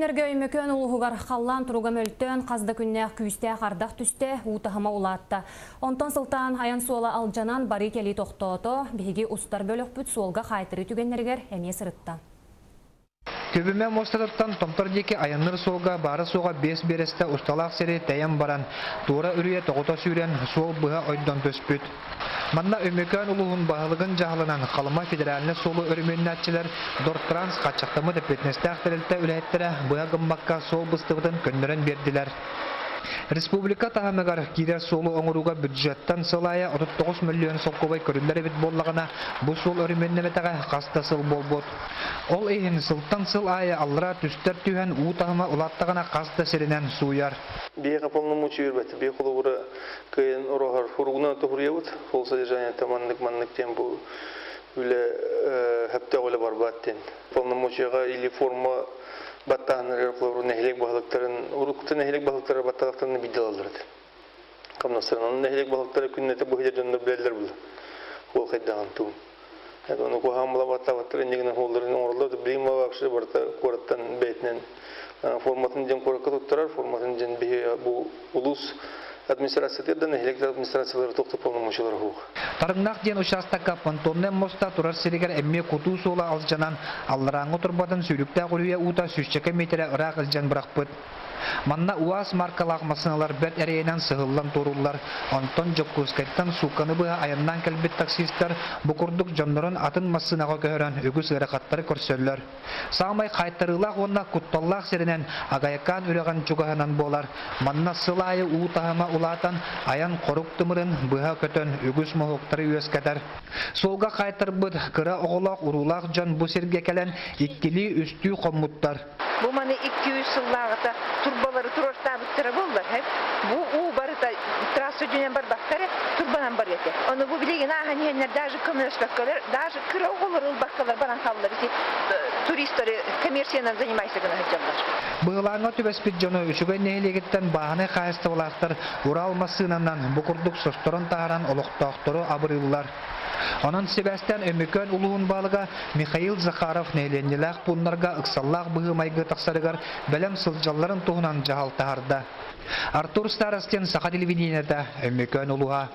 күннэргэ Өймөкөөн улууһугар халлаан туруга мөлтөөн, хас да күннээх күүстээх ардах түстэ, уу таһыма улаатта. Онтон сылтаан айан суола алдьанан, барыы-кэлии тохтоото. Биһиги устар бөлөхпүт суолга хаайтарыы түгэннэригэр эмиэ сырытта. Көбүмэ муостатыттан Томтор диэки айанныыр суолга баара-суоҕа биэс биэрэстэ усталаах сири тэйэн баран, туора үрүйэ тоҕута сүүрэн, суол быһа ойдон түспүт. Манна Өймөкөөн улууһун баһылыгын дьаһалынан Халыма федеральнай суолу өрөмүөннээччилэр Дортранс хааччахтаммыт эппиэтинэстээх тэрилтэ үлэһиттэрэ быһа гыммакка суол быстыбытын көннөрөн биэрдилэр. Республика таһымыгар киирэр суолу оҥорууга бюджеттан сыл аайы 39 мөлүйүөн солкуобай көрүллэр эбит буоллаҕына, бу суол өрөмүөннэмэтэҕэ хас да сыл буолбут. Ол иһин сылтан сыл аайы аллараа түстэр түһэн уу таһыма улааттаҕына хас да сиринэн сууйар. Биһиэхэ полномочия биэрбэт. Биһи холобура кыайан ороһор фургунан туһуруйабыт. Ол содержаниета маннык-маннык диэн бу үлэ сөптөөх үлэ барбат диэн. Полномочияҕа или форма баттааһыннарыгар холобура нэһилиэк баһылыктарын уруккута нэһилиэк баһылыктара баттаатахтарына биирдэ ылаллар этэ. Хамнастарын. Онон нэһилиэк баһылыктара күннэтэ бу дьоннор билэллэр була. Ол хайдаҕын тугун. Ону куһаҕан була баттаабаттар иннигинэ оһуолларын оҥороллор. Билигин вообще барыта куораттан бэйэтинэн форматын дьон куоракка туттарар, форматын дьон биһи бу улуус администрациятыгар да нэһилиэк администрациялара туох да полномочиялара суох. Тарыҥнаах диэн учаастакка понтоннай моста турар сиригэр эмиэ кутуу суола алдьанан, алларааҥҥы турбатын сүүрүктээх үрүйэ уута сүүсчэкэ миэтэрэ ыраах илдьэн бырахпыт. Манна УАЗ маркалаах массыыналар бэрт эрэйинэн сыһыллан туорууллар. Онтон Дьокуускайтан суукканы быһа айаннаан кэлбит таксистар бу курдук дьоннорун атын массыынаҕа көһөрөн үгүс ыарахаттары көрсөллөр. Саамай хаайтарыылаах уонна кутталлаах сиринэн Агаякаан үрэҕин чугаһынан буолар. Манна сыл аайы уу таһыма улаатан, айан хорук тымырын быһа көтөн үгүс моһуоктары үөскэтэр. Суолга хаайтарбыт кыра оҕолоох уруулаах дьон бу сиргэ кэлэн иккилии-үстүү хоммуттар. Бу маны 200 сыллааҕыта турбалары туруортаабыттара буоллар, бу уу барыта трасса үрдүнэн барбакка эрэ турбанан барыа этэ. Ону бу билигин ааһан иһэннэр даже көмөлөспөккөлөр, даже кыра оҕолору ылбаккалар баран хааллар ити туристары коммерциянан занимайся гына сылдьаллар. Быһылааҥҥа түбэспит дьону Үчүгэй нэһилиэгиттэн бааһынай хаһаайыстыбалаахтар Урал массыынанан бу курдук состорон таһааран олохтоохтору абырыыллар. Онон сибээстээн Өймөкөөн улууһун баһылыга Михаил Захаров нэһилиэнньэлээх пууннарга ыксаллаах быһыы-майгы тахсарыгар бэлэм сылдьалларын туһунан дьаһал таһаарда. Артур Старостин, Саха телевидениета, Өймөкөөн улууһа.